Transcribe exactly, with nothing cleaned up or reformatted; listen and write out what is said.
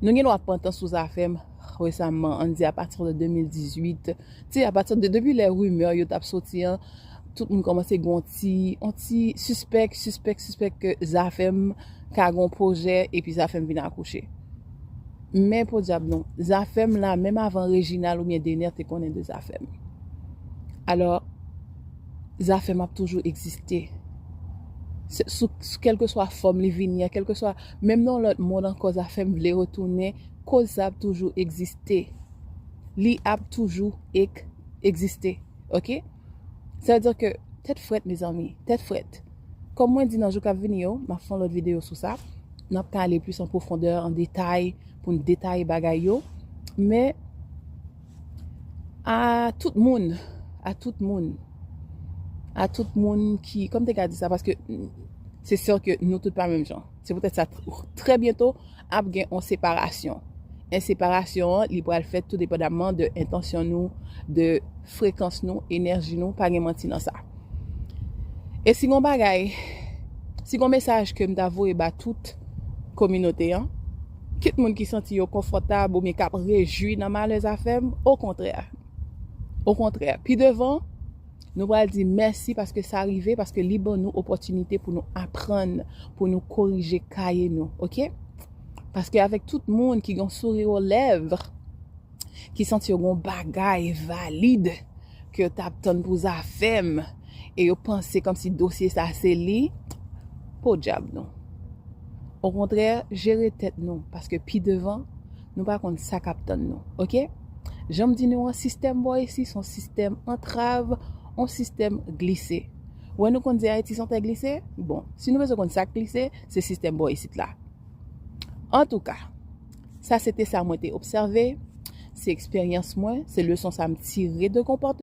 Nou gen dwa ap pran tan sou Zafèm resaman, ann di apati de de mil dizuit. Ti, apati de, depi lè rimè yo t ap soti an, tout moun kòmanse gen yon ti, yon ti sispèk, sispèk, sispèk ke Zafèm ka gen yon pwojè epi Zafèm vin akouche. Men podyab non, Zafèm la, menm avan Reginald oubyen Dener te konnen de Zafèm. Alò, Zafèm ap toujou egziste. Se- Sou, sou kèlkeswa fòm li vini an, kèlkeswa, menm nan yon lòt mond ankò, Zafèm vle retounen, koz sa ap toujou egziste. Li ap toujou ek- egziste. Oke? Sa vle di ke tèt frèt, mezanmi, tèt frèt. Kòm mwen di nan jou k ap vini yo, m ap fè yon lòt videyo sou sa. N ap ka ale plis an pwofondè, an detay, pou n detaye bagay yo. Men, a tout moun, a tout moun, a tout moun ki, kòm te ka di sa, paske se sè ke nou tout pa menm jan. Se poutèt sa, trè byento, ap gen yon separasyon. E separasyon an, li pral fèt tou depandamman de entansyon nou, de frekans nou, enèji nou, pa gen manti nan sa. E si gon bagay, si gon mesaj ke m ta voye ba tout kominote an, kit moun ki santi yo konfòtab oubyen k ap rejwi nan malè Zafèm, okontrè, okontrè, pi devan, nou pral di mèsi paske sa rive, paske li ban nou opòtinite pou nou aprann, pou nou korije kaye nou, oke? Paske avèk tout moun ki gen souri o lèv, ki santi yo gen bagay valid ke yo t ap tann pou Zafèm, e yo panse kòmsi dosye sa se li, podyab nou. Okontrè, jere tèt nou, paske pi devan, nou pa konn sa k ap tann nou, oke? Jan m di nou an, sistèm bò isi se yon sistèm antrav, yon sistèm glise. Wè nou konn di Ayiti se yon tè glise? Bon, si nou bezwen konn sa k glise, se sistèm bò isit la. Antouka, sa se te sa mwen te obsève, se eksperyans mwen, se leson sa m tire de konpòt-